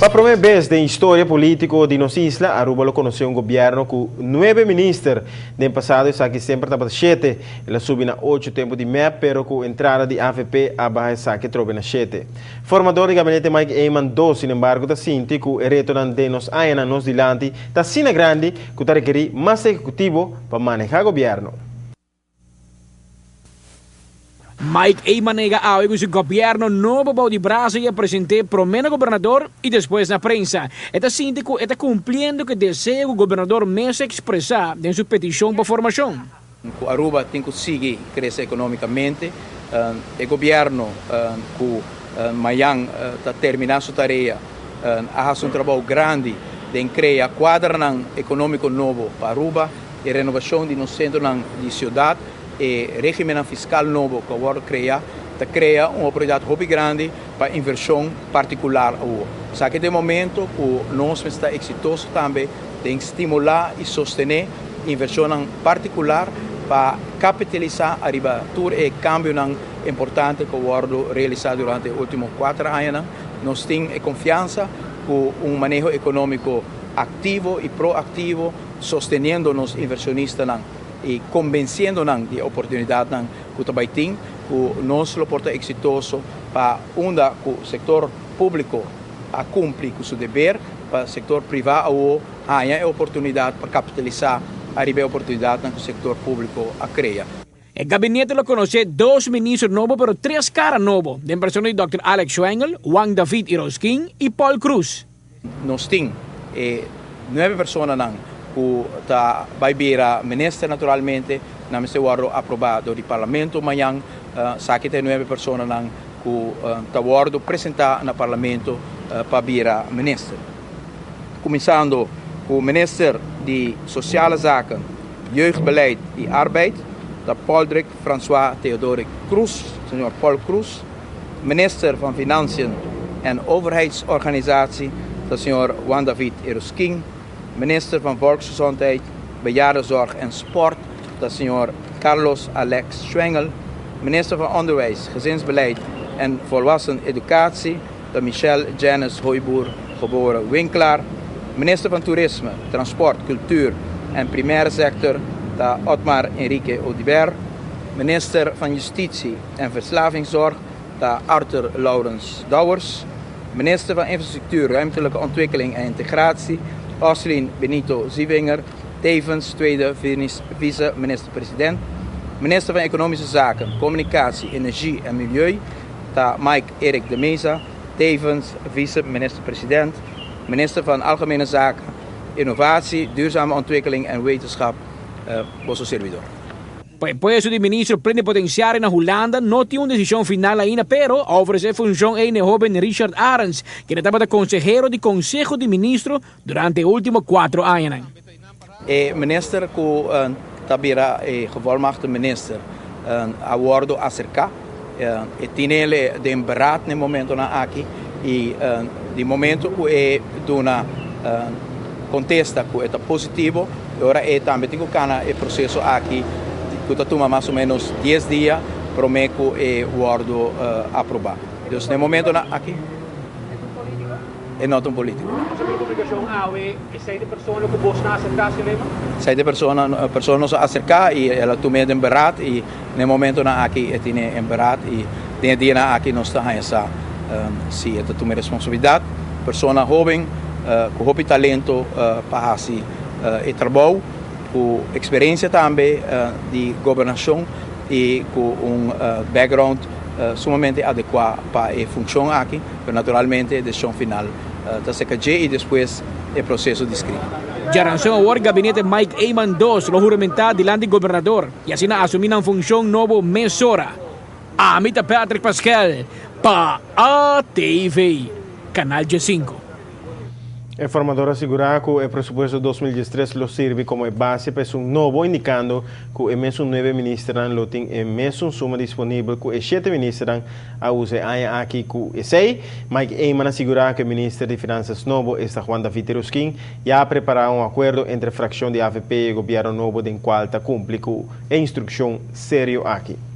Pa prome bes den historia politico di nos isla, Aruba lo conoce un gobierno cu nuebe minister. Den pasado esaki semper tabata shete, el a subi na ocho tempo di mep, pero cu entrada di avp a baha esaki atrobe na shete. Formador di gabinete Mike Eman dos sinembargo ta sinti cu e retonan den nos añanan nos dilanti ta asina grandi cu ta rekeri mas ehecutivo pa maneha gobierno. Mike Eman a yega awe cu su gobierno nobo bou di braso y a presente prome na gobernador y despues na prensa. E ta sinti cu e ta cumpliendo cu e deseo cu gobernador mes a expresa den su peticion pa formacion. Cu Aruba tin cu sigui crece economicamente, e gobierno cu mayan ta termina su tarea a haci un trabou grandi den crea cuadranan economico nobo pa Aruba, e renovacion di nos centronan di ciudad, E regimennan fiskal nobo ku a wòrdu krea ta krea un oportunidat hopi grandi pa invershon partikular awor. Esaki ta e momento ku nos mester ta eksitoso tambe den stimulá i sostené invershonnan partikular pa kapitalisá ariba tur e kambionan importante ku a wòrdu realisá durante e último kuater añanan. Nos tin e konfiansa ku un maneho ekonómiko aktivo i proaktivo sosteniendo nos invershonistanan i konbensiendo nan di e oportunidatnan ku ta bai tin, ku nos lo por ta eksitoso pa unda ku sektor públiko a kumpli ku su deber, pa sektor privá awo haña e oportunidat pa kapitalisá ariba e oportunidatnan ku sektor públiko a krea. E gabinete lo konosé dos minister nobo pero tres kara nobo, den persona di dòkter Alex Schwengle, Juan David Irausquin i Paul Croes. Nos tin e nuebe personanan ku ta bai bira minister naturalmente, nan mester wòrdu aprobá dor di parlamento mañan. Esaki ta e nuebe personanan ku ta wòrdu presentá na parlamento pa bira minister. Kuminsando ku minister di Sosiale Zaken, Jeugdbeleid i Arbeid, ta Poldrick Francois Theodoric Croes, señor Paul Croes. Minister van Financiën en Overheidsorganisatie ta señor Juan David Eroskin. Minister van Volksgezondheid, Bejaardenzorg en Sport ta señor Carlos Alex Schwengle. Minister van Onderwijs, Gezinsbeleid en Volwassen Educatie ta Michelle Janice Hooyboer, geboren Winklaar. Minister van Toerisme, Transport, Cultuur en Primaire Sector ta Otmar Enrique Oduber. Minister van Justitie en Verslavingszorg ta Arthur Laurens Dowers. Minister van Infrastructuur, Ruimtelijke Ontwikkeling en Integratie Oslin Benito Zievinger, tevens tweede vice-minister-president. Minister van Economische Zaken, Communicatie, Energie en Milieu ta Mike Erik de Meza, tevens vice-minister-president. Minister van Algemene Zaken, Innovatie, Duurzame Ontwikkeling en Wetenschap, boso servidor. Pa e puesto di ministro plenipotenciario na Hulanda no tin un decision final ainda pero a ofrece funcion ey n'e hoben Richard Arends, kende tabata consehero di Conseho di Ministro durante e ultimo cuatro añanan. E minister cu ta bira e gevolmachtigde minister a wordo acerca. E tinele den beraad n'e momentonan aki y di momento cu e duna contesta cu e ta positivo, e ora e tambe tin cu cana e proceso aki cu ta tuma mas o menos dies dia prome cu e wordo aproba. Dus n'e momentonan aki. E no ta un politico. Pasobra e publicacion awe esey ta e persona cu bos na acerca, señor Eman? Esey ta e persona, persona nos a acerca y el a tum'e den beraad y na e momentonan aki e tine en beraad y den e dianan aki nos ta haña sa si e ta tuma e responsabilidad. Persona hoben cu hopi talento pa haci e trabou, cu experiencia tambe di gobernacion y cu un background sumamente adecua pa e funcion aki. Pero naturalmente e decision final ta cerca dje y despues e proceso di scribi. Djaranson awor gabinete Mike Eman dos lo huramentá dilanti gobernador y asina asumí nan funcion nobo mesora. Ami ta Patrick Paskel pa ATV, Canal 15. E formador a sigurá ku e presupuesto 2013 lo sirbi komo e base pa esun nobo, indikando ku e mesun nuebe ministernan lo tin e mesun suma disponibel ku e shete ministernan a usa e aña aki. Ku esei, Mike Eman a sigurá ku e minister di Finansas nobo, esta Juan David Eroskin, ya a prepará un akuerdo entre frakshon di avp i e gobièrnu nobo den kual ta kumpli ku e instrukshon serio aki.